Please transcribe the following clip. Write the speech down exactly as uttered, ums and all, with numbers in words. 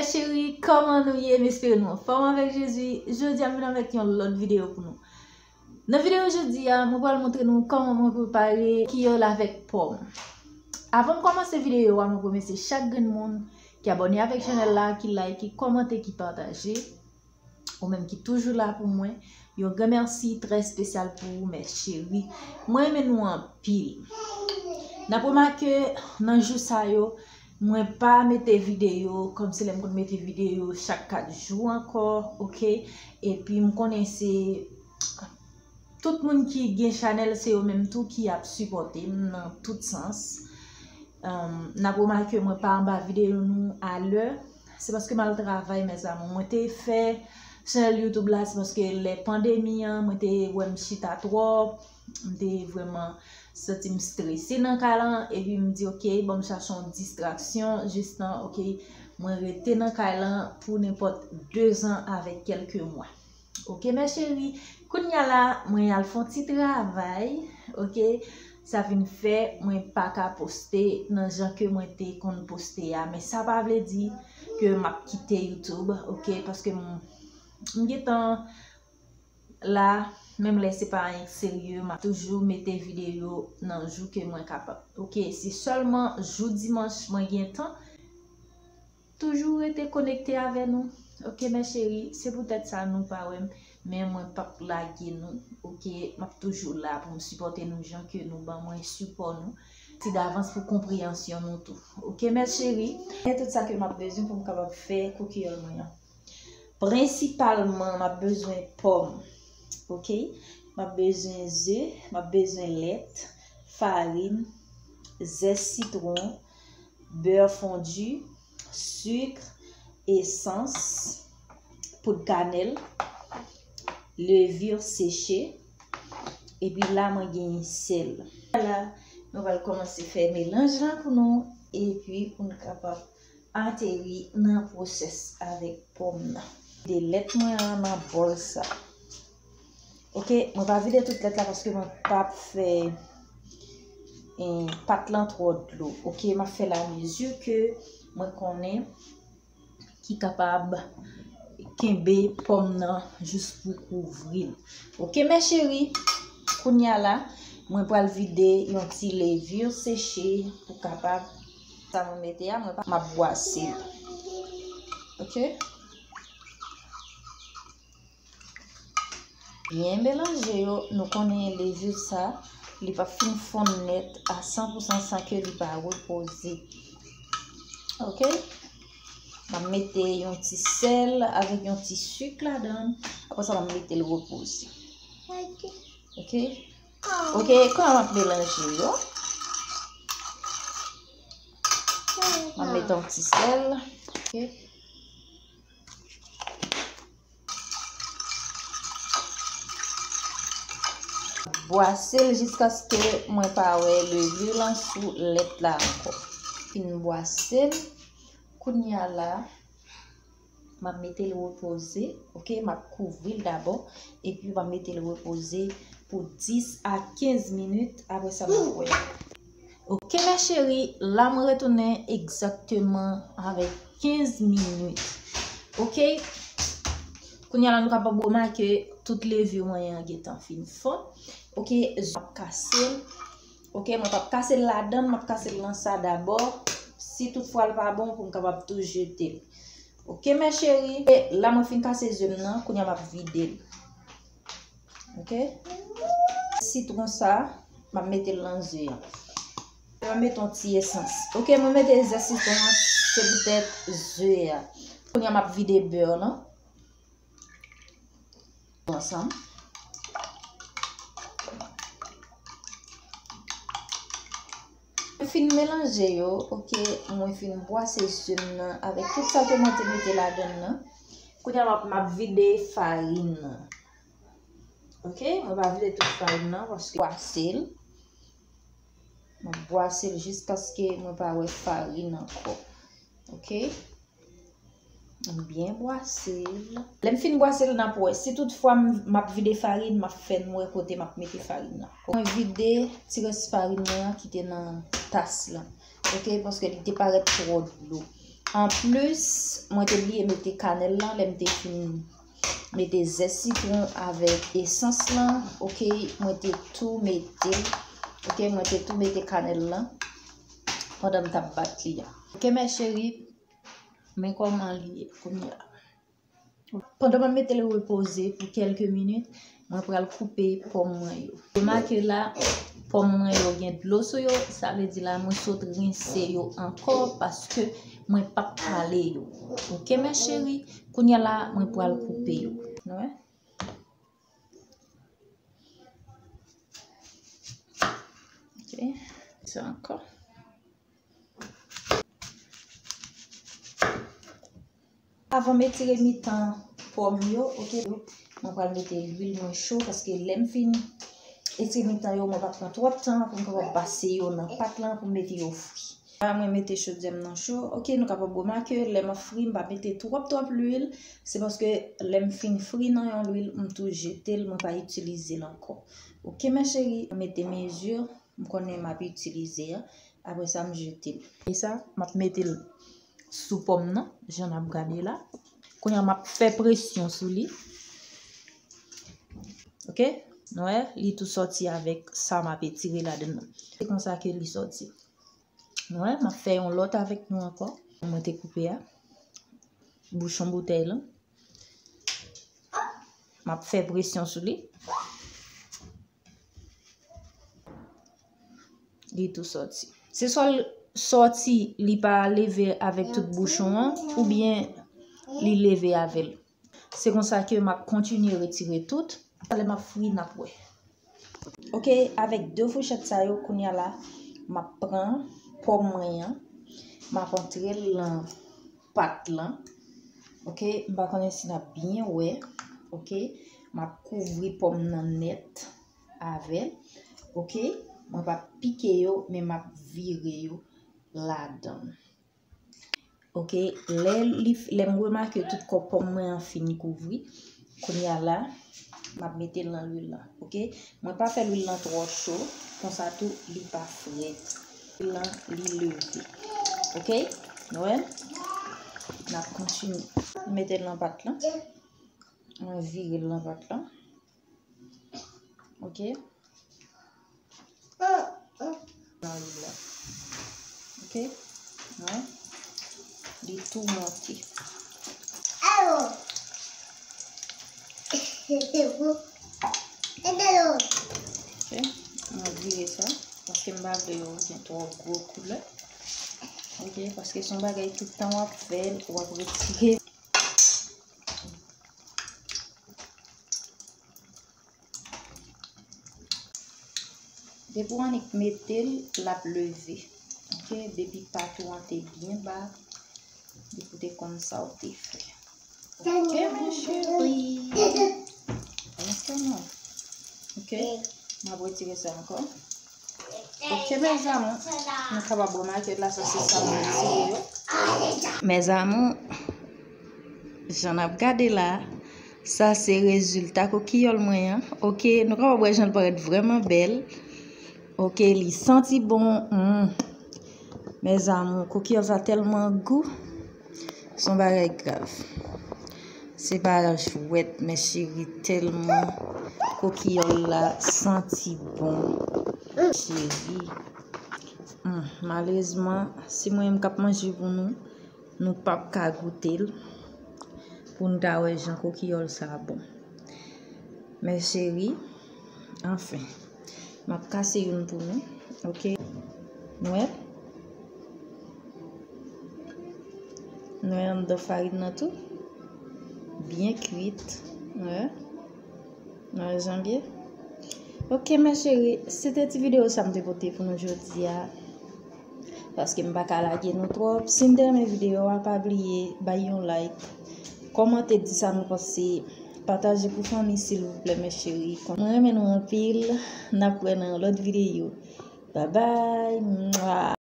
Cheri, kòman nou ye? M espere nou anfòm avèk Jezi. Jodi a, m vin avèk yon lòt videyo pou nou. Nan videyo jodi a, mwen pral montre nou kòman mwen prepare kiyòl avèk pòm. Avan m kòmanse videyo a, mwen remèsye chak grenn moun ki abòne avèk chanèl la, ki like, ki kòmante, ki pataje. Ou menm ki toujou la pou mwen, yon gran mèsi trè espesyal pou ou, mes chéries. Mwen renmen nou anpil. N ap remake nan jou sa yo, mwen pa mete videyo, kòmsi lè m konn mete videyo chak kat jou ankò, oke? Epi m konnen se tout moun ki gen chanèl, se yo menm tou ki ap sipòte m nan tout sans. N ap remake mwen pa anba videyo nou alè. Se paske m al travay, mes amours. Mwen te fè chanèl YouTube la, se paske lè pandemi an, mwen te wè m chita twòp, m te vrèman santi m strese nan kay lan, epi m di, oke, ban m chache yon distraksyon, jistan, oke, mwen rete nan kay lan pou nenpòt de zan avèk kèlke mwa. Oke, mes chéries, kounye a la, mwen al fè yon ti travay, oke, sa vin fè mwen pa ka poste nan jan ke mwen te konn poste a, men sa pa vle di ke m ap kite YouTube, oke, paske m, m gentan la, menm lè se pa anyen serye, m ap toujou mete videyo nan jou ke mwen kapab, oke, se sèlman jou dimanch mwen gen tan, toujou rete konekte avè nou. Oke, mes chéries, se poutèt sa nou pa wè m, men mwen p ap lage nou. Oke, m ap toujou la pou m sipòte nou jan ke nou ban mwen sipò nou. Mèsi davans pou konpreyansyon nou tou. Oke, mes chéries, gen tout sa ke m ap bezwen pou m kapab fè koukiyòl mwen an. Prensipalman, m ap bezwen pòm. Oke? M ap bezwen ze, m ap bezwen lèt, farin, zès sitwon, bè fondi, sik, esans, poud kanèl, levure séchée, epi la mwen gen sèl. La, nou pral kòmanse fè melanj la pou nou, epi pou n kapab ateri nan pwosès avèk pòm nan. De lèt mwen an nan bòl sa. Oke, mwen pa vide tout lèt la paske mwen p ap fè, eh, pat lan twò dlo. Oke, m ap fè l a mezi ke mwen konnen ki kapab kenbe pòm nan jis pou kouvri l. Oke, mes chéries, kounye a la, mwen pral vide yon ti levure séchée pou kapab sa mwen mete a, mwen pa, m ap bwase l. Oke? Byen melanje yo, nou konnen levure sa, li p ap fin fonn nèt a san pou san san ke li pa repoze. Oke? M ap mete yon ti sèl avèk yon ti sik ladan l. Apre sa, m ap mete l repoze. Oke? Oke, kòman m ap melanje yo? M ap mete yon ti sèl. Oke? Bwase l jiskaske mwen pa wè levure lan sou lèt la ankò. Fin bwase l, kounye a la, m ap mete l repoze, oke, m ap kouvri l dabò, epi m ap mete l repoze pou dis a kenz minit, apre sa m ap wè. Oke, mes chéries, la mwen retounen egzakteman avèk kenz minit. Oke? Kounye a la, nou kapab remake tout levure mwen an gentan fin fonn. Oke, m ap kase l. Oke, mwen p ap kase l ladan l, m ap kase l nan sa dabò. Si toutfwa l pa bon, pou m kapab tou jete l. Oke, mes chéries. E la, mwen fin kase ze m nan, kounye a m ap vide l. Oke? Sitwon sa, m ap mete l nan ze an. Mwen mete yon ti esans. Oke, mwen mete zès sitwon an, se poutèt ze a. Kounye a m ap vide bè lan. Ansanm. Mwen fin melanje yo, oke, mwen fin bwase ze m nan avèk tout sa ke mwen te mete ladan l nan. Kounye a m ap, m ap vide farin nan. Oke, mwen pa vide tout farin nan paske bwase l. M ap bwase l jiskaske mwen pa wè farin ankò. Oke? M byen bwase l. Lè m fin bwase l, n ap wè. Si toutfwa m, m ap vide farin, m ap fè n wè kote m ap mete farin nan. Mwen vide ti rès farin mwen an ki te nan tas lan. Oke, paske li te parèt twò dlo. Anplis, mwen te bliye mete kanèl lan, lè m te fin mete zès sitwon avèk esans lan, oke, mwen te tou mete l, oke, mwen te tou mete kanèl lan pandan m t ap bat li a. Oke, mes chéries, men kòman li ye kounye a. Pandan m ap mete l repoze pou kèlke minit, mwen pral koupe pòm mwen yo. Remake la, pòm mwen yo gen dlo sou yo, sa vle di la mwen sot rense yo ankò paske mwen p ap kale yo. Oke, mes chéries, kounye a la, mwen pral koupe yo. Nou wè? Oke, sa ankò. Avan m etire mitan pòm yo, oke, mwen pral mete lwil mwen cho, paske lè m fin etire mitan yo, mwen pa pran twòp tan pou m kapab pase yo nan pat lan pou m mete yo fri. La, mwen mete chodyè m nan cho. Oke, nou kapab remake, lè m ap fri, m pa mete twòp, twòp lwil. Se paske lè m fin fri nan yon lwil, m tou jete l, mwen pa itilize l ankò. Oke, mes chéries, mwen mete mezi m konnen m ap itilize a. Apre sa, m jete l. E sa, m ap mete l sou pòm nan, jan n ap gade la. Kounye a, m ap fè presyon sou li. Oke? Nou wè, li tou sòti avèk sa m ap etire ladan nan. Se konsa ke li sòti. Nou wè, m ap fè yon lòt avèk nou ankò. Mwen te koupe a. Bouchon boutèy lan. M ap fè presyon sou li. Li tou sòti. Se swa l sòti, li pa leve avèk tout bouchon an, oubyen li leve avè l. Se konsa ke m ap kontinye retire tout. Talè m ap fri, n ap wè. Oke, avèk de fouchèt sa yo, kounye a la, m ap pran pòm mwen an, m ap antre l nan pat lan. Oke, m pa konnen si n ap byen wè. Oke, m ap kouvri pòm nan nèt avè l. Oke, mwen p ap pike yo, men m ap vire yo ladan l. Oke, lè li, lè m remake tout kò pòm mwen an fin kouvri, kounye a la, m ap mete l nan lwil lan. Oke, mwen pa fè lwil lan twò cho, konsa tou li pa frèt. Lwil lan, li leve. Oke, nou wè? N ap kontinye mete l nan pat lan. Mwen vire l nan pat lan. Oke. Nan lwil la. Oke. Wè. Li tou monte. Oke. Mwen vire sa. Paske m pa vle yo gen twò gwo koulè. Oke. Paske se yon bagay tout tan w ap fè l, w ap retire. Depi w annik mete l, l ap leve. Oke, depi pat ou an te byen ba, depi w te konn sa w te fè. Oke, mon chéri. Oke, non. Oke, m ap retire sa ankò. Oke, mes amours, nou kapab remake la, sa se sa m retire yo. Mes amours, jan n ap gade la, sa se rezilta kokiyòl mwen an. Oke, nou kapab wè jan l parèt vrèman bèl. Oke, li santi bon. Hmm. Mes amours, kokiyòl sa tèlman gou. Se yon bagay grav. Se pa jwèt, mes chéri, tèlman kokiyòl la santi bon. Cheri. Hmm, malerezman, se mwen menm k ap manje pou nou, nou p ap ka goute l pou n ta wè jan kokiyòl sa bon. Mes chéri, anfen, m ap kase youn pou nou, oke? Nou wè? Nou wè anndan farin nan tou? Byen kwit, nou wè? Nou wè jan l ye? Oke, mes chéri, se te ti videyo sa m te pote pou nou jodi a. Paske m pa ka lage nou twòp. Si n te renmen videyo a, pa bliye bay yon like, kòmante, di sa nou panse, pataje pou fanmi, silvouplè, mes chéri. Mwen renmen nou anpil. N ap wè nan yon lòt videyo. Babay. Mwa.